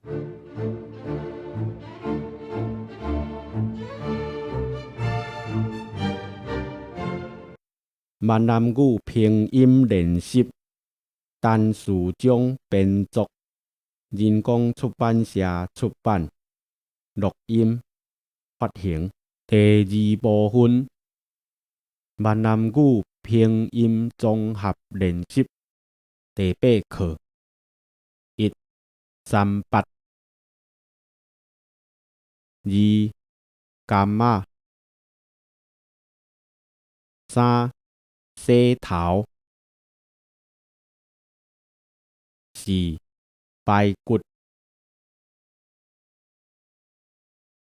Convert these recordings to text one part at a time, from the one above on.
閩南語拼音練習，陳士章編作，人工出版社出版，錄音發行。第二部分，閩南語拼音綜合練習第八課。一、三八，二、柑仔，三、洗頭，四、排骨，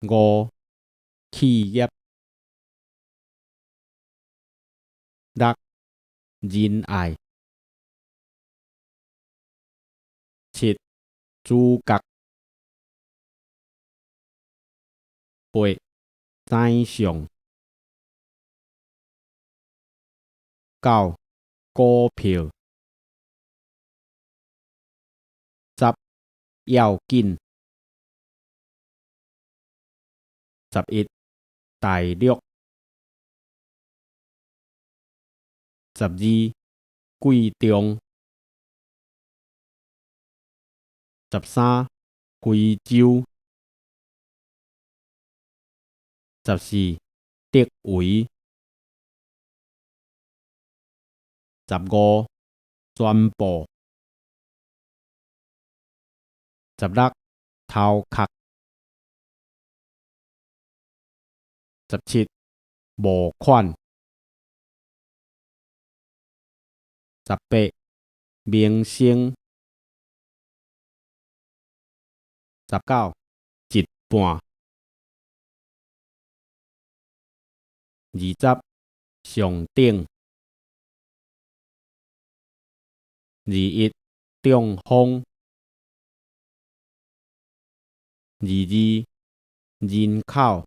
五、企業，六、仁愛，七、主角，八、宰相，九、股票，十、要緊，11、大陸，12、貴重，13、非洲，14、竹圍，15、宣布，16、頭殼，17、募款，18、明星，19、一半，20、上頂，21、中風，22、人口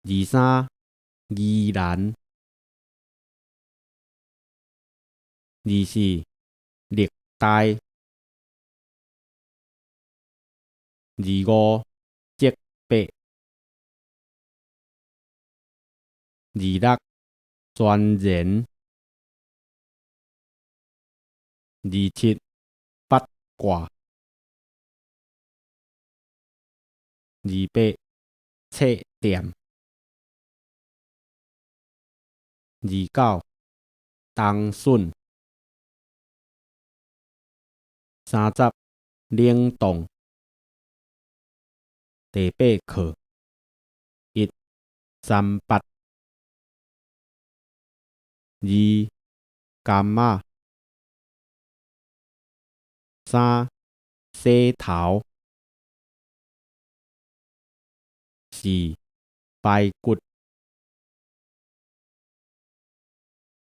，23、宜蘭，24、歷代，25、責白，26、全然，27、八卦，28、冊店，29、冬筍，30、冷凍。第八課。一、三八，二、柑仔，三、洗頭，四、排骨，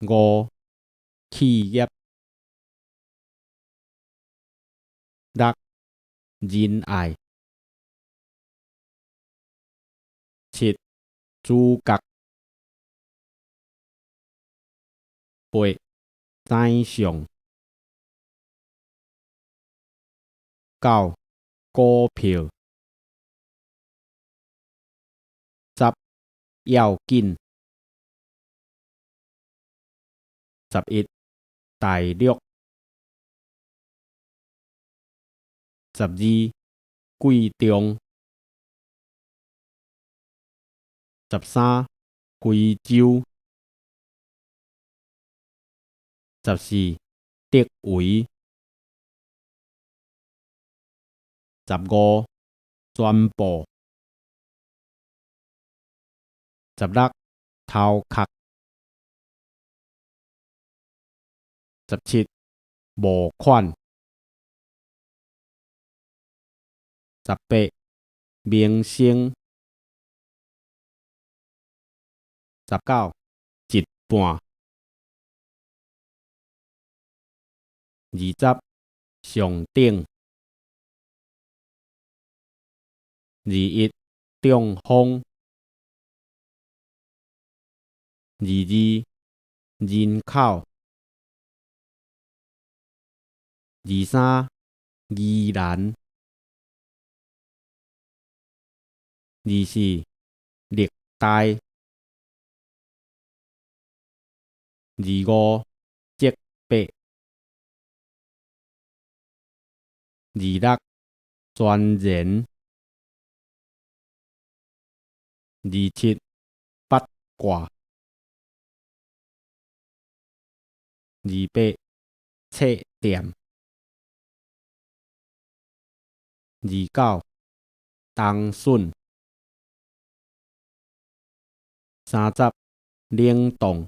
五、企業，六、仁愛，七、主角，八、宰相，九、股票，10、要緊，11、大陸，12、貴重，13、非洲，14、竹圍，15、宣布，16、頭殼，17、募款，18、明星，19、一半，20、上頂，21、中風，22、人口，23、宜蘭。24，歷代。25，責白。26，全然。27，八卦。28，冊店。29，冬筍。30，冷凍。